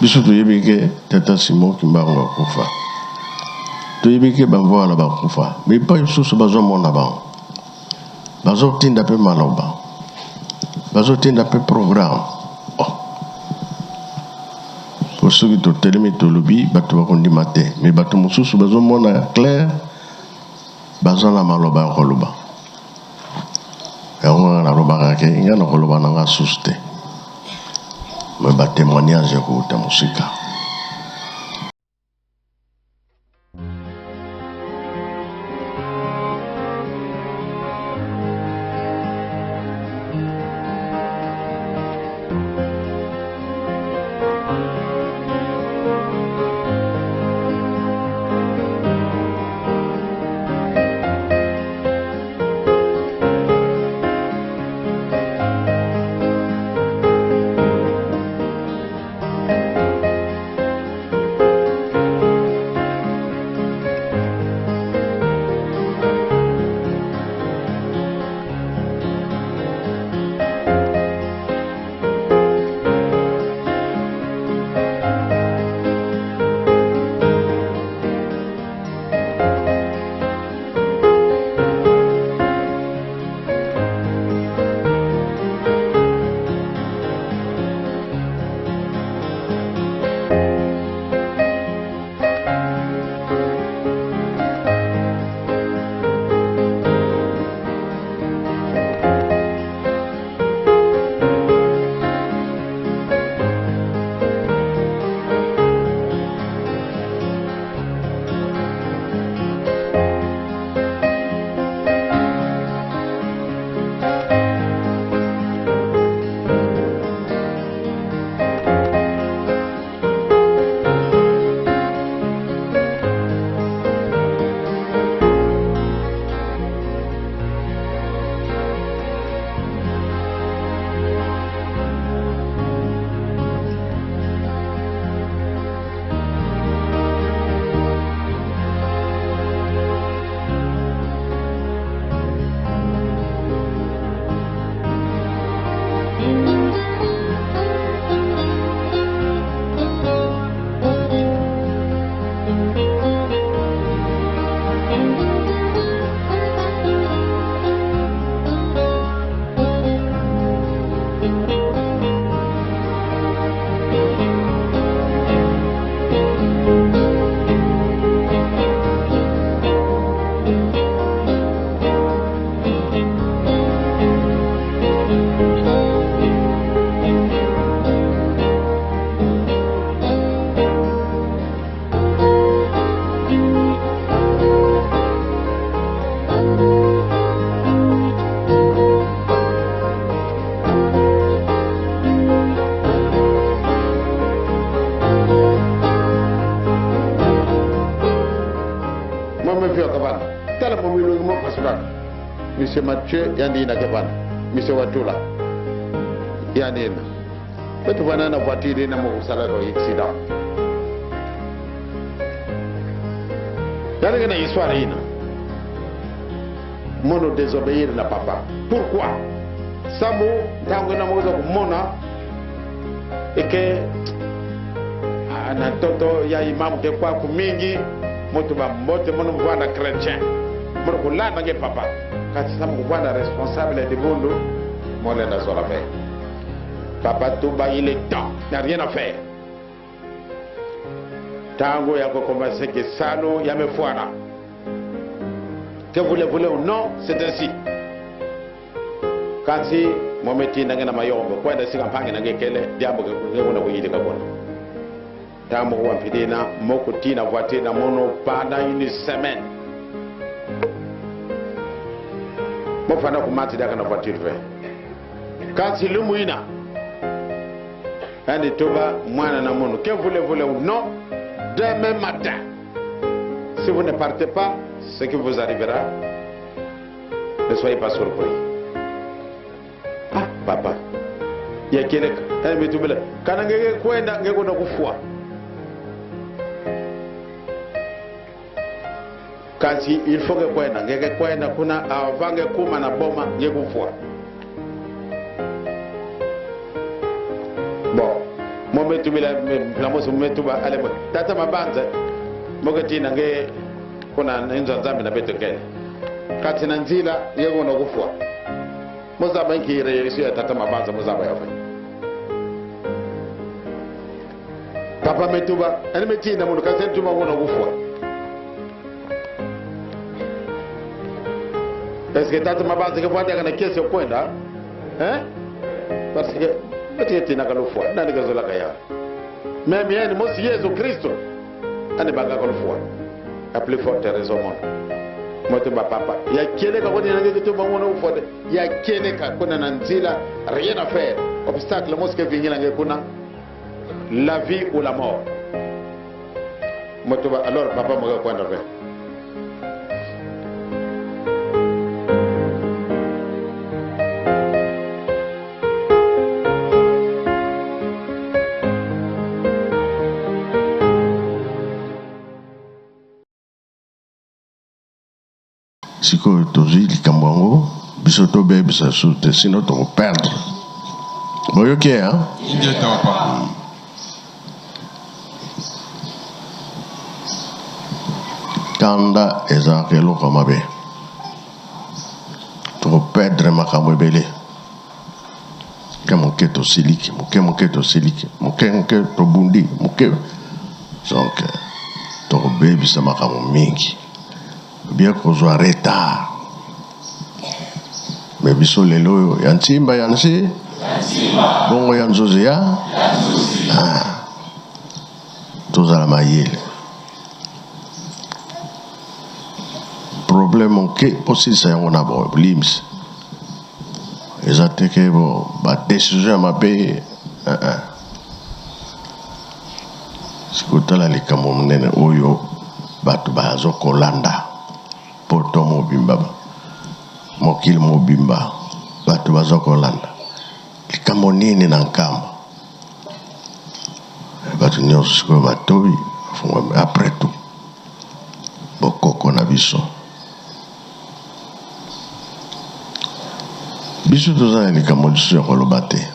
Biso toyebi ke tata Simon Kimbangu akufa, toyebi ke bamvuala bakufa, mais epai mosusu bazomona bango, bazotinda mpe maloba, bazotinda mpe programme. Oh. Po soki totelemi tolobi bato bakondima te, mais bato mosusu bazomona clair, baza na maloba ya koloba. Yango nga nalobaka ke nga nakoloba na nga susu te, mais ba témoignage ekouta mosika. Monsieur Mathieu yandina kevana Monsieur Watula yandina betu vana na voiture ina mokusala ko accident yaleke na histoire ina mono désobéir na papa. Pourquoi? Sambu ntango ina moza kumona eke na toto ya imamu ke kwaku mingi moto ba mbote mono mvanda chrétien mono kulanda nge papa kasi sambu kuvanda responsable ya libundu molenda zola fe papa tuba il est temps n'a rien à faire tango ya kokomase kisalu ya mefuana que vous le voulez ou non c'est ainsi kasi mometinda nge na mayombo kwenda sika mpange na ngekele diambo ngekuna kuyilika kuna tambo kuwampilina mokutina voiture na mono pendant une semaine mofanda kumatidaka na voiture ve kasi lumuina andi toba mwana na mono que vous le voulez ou non demain matin si vous ne partez pas ce qui vous arrivera ne soyez pas surpris. Ah papa yakeleka eh mitubila kana ngeke kwenda ngeke kufua kasi il faut que kwenda ngeke kwenda kuna avange kuma na boma ngeke kufua bon. Mumetubila mpila mosi mumetuba ale tata mabanza moketina nge kuna inzo nzambe na beto kele kati na nzila yeko na kufwa mozaba nkire yesu ya tata mabanza mozaba yafe papa metuba ani metinda mundu kasi ntuma ngona kufwa. Est-ce que tata mabanza ke fwataka na kesi okwenda, hein? Parce que metinga kalufwa nani kazolaka ya même yeni mosi Yesu Kristo ani banga kalufwa, à plus forte raison mon moto ba papa ya keleka koni nange to bango na ufwa ya keleka kuna na nzila, rien à faire, obstacle mosi ke vingila nge kuna la vie ou la mort. Moto ba alors papa moka kwenda ve. Sikoyo tozwi likambo yango, biso tobebisa lisusu te, sinon tokoperdre. Boyoki ye, hein? Ingeta papa. Kanda ezalaka eloko ya mabe, tokoperdre makambo ebele. Moke moke tosiliki, moke moke tosiliki, moke moke tobundi moke, donc tokobebisa makambo mingi, bien kozwa retard. Me biso lelo oyo ya ntimba ya nsi bongo ya nzuzi ya ah. Tozala mayele, problème moke osilisa yango na bolimbisi, eza te ke bo badécision ya mabe. Uh -uh. Sikotala likambo monene oyo bato bazokolanda, poto mobimba, mokili mobimba, bato bazokolanda likambo nini na Nkamba. Bato nyonso sikoyo batoi bafungwami. Après tout, bokoko na biso, biso toza na likambo lisusu ya koloba te.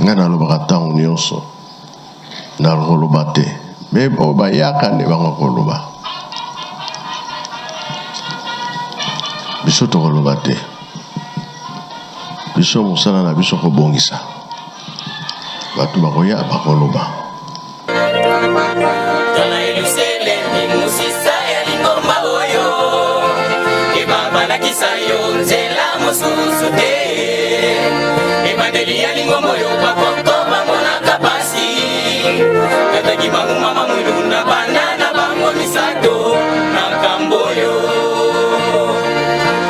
Ngai nalobaka ntango nyonso, nakoloba te, me oyo bayaka nde bango koloba. Biso tokoloba te, biso mosala na biso kobongisa. Bato bakoya bakoloba. Tala Yelusalemi, mosisa ya lingomba oyo ebabalakisa yo nzela mosusu te. Ebandeli ya lingomba oyo, bakoko bamonaka pasi. Tataki bango, mama Mwilu na bana na bango misato na nkambo oyo.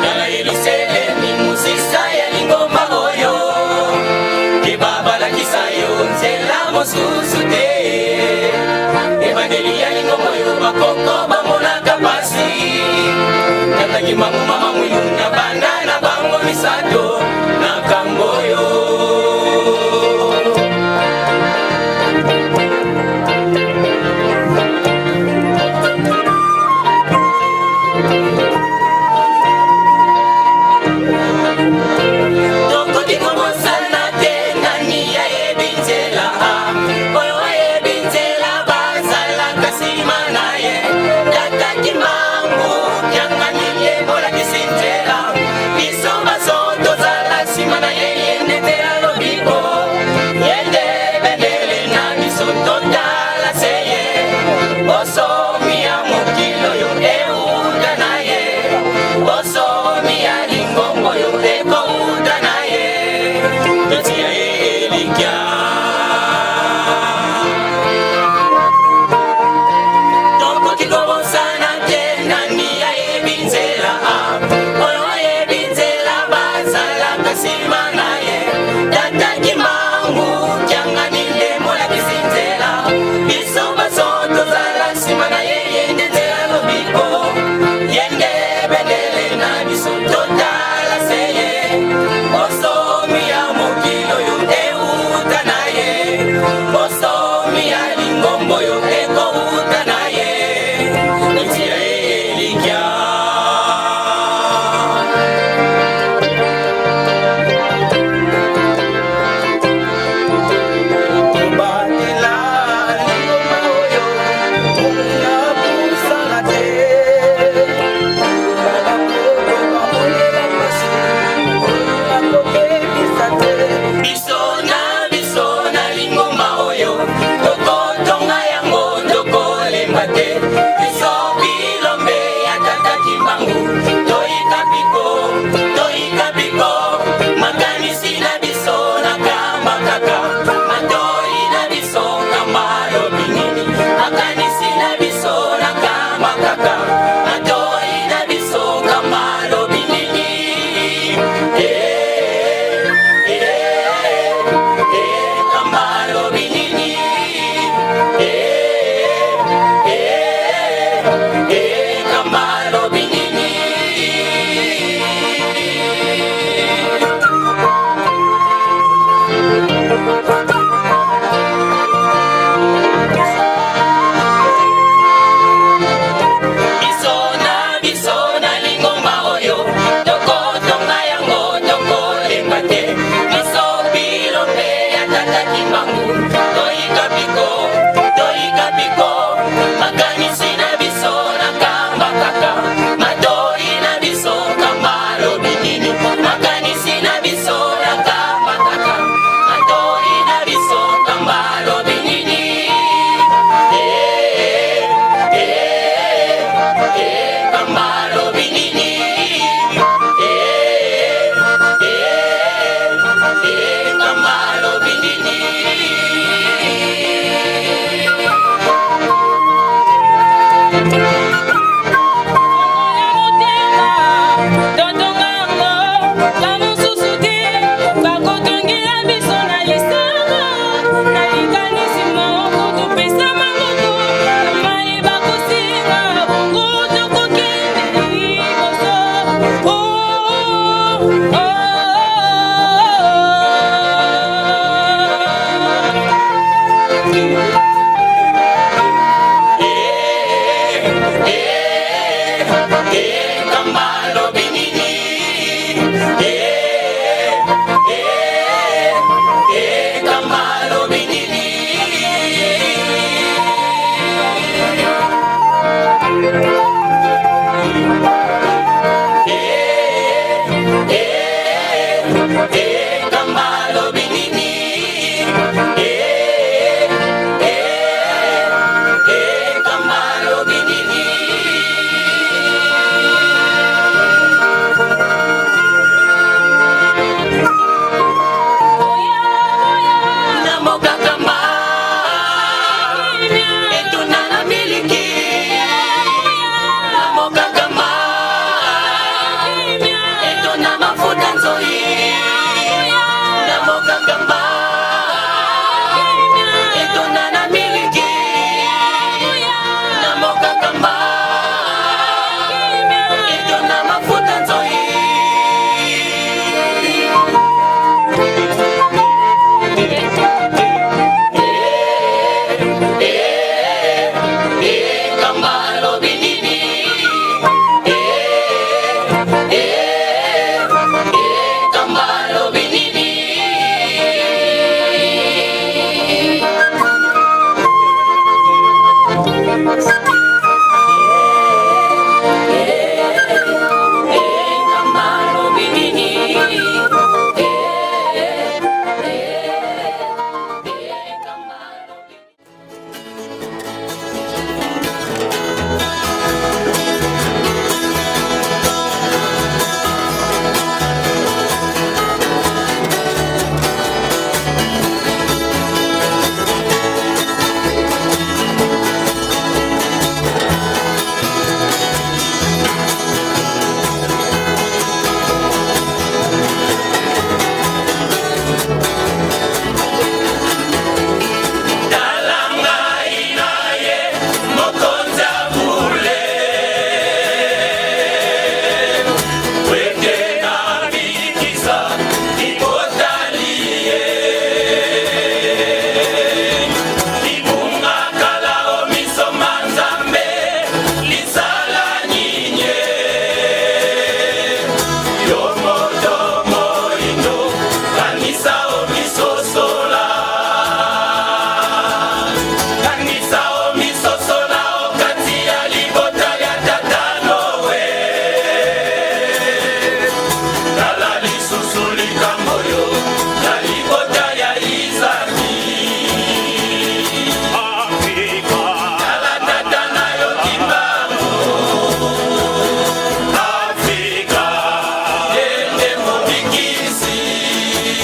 Tala Yelusalemi, mosisa ya lingomba oyo ebabalakisa yo nzela mosusu te. Ebandeli ya lingomba oyo, bakoko bamonaka pasi. Tataki bango, mama Mwilu na bana na bango misato na nkambo oyo.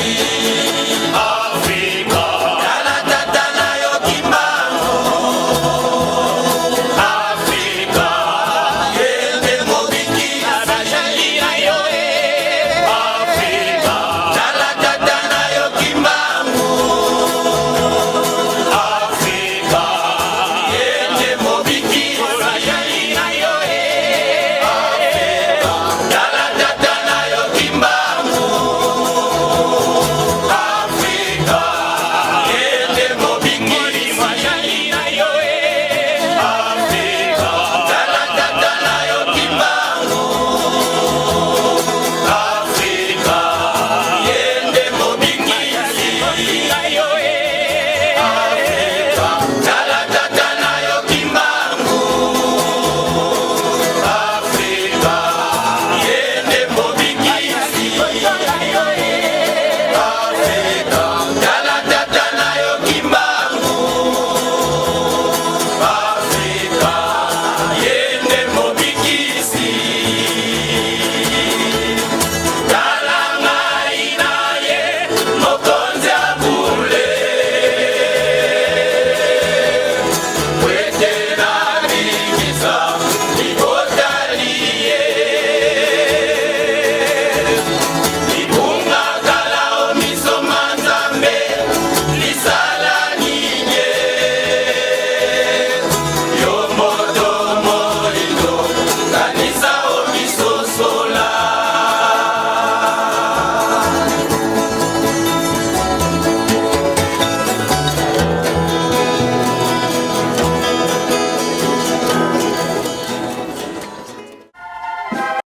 Nzambi.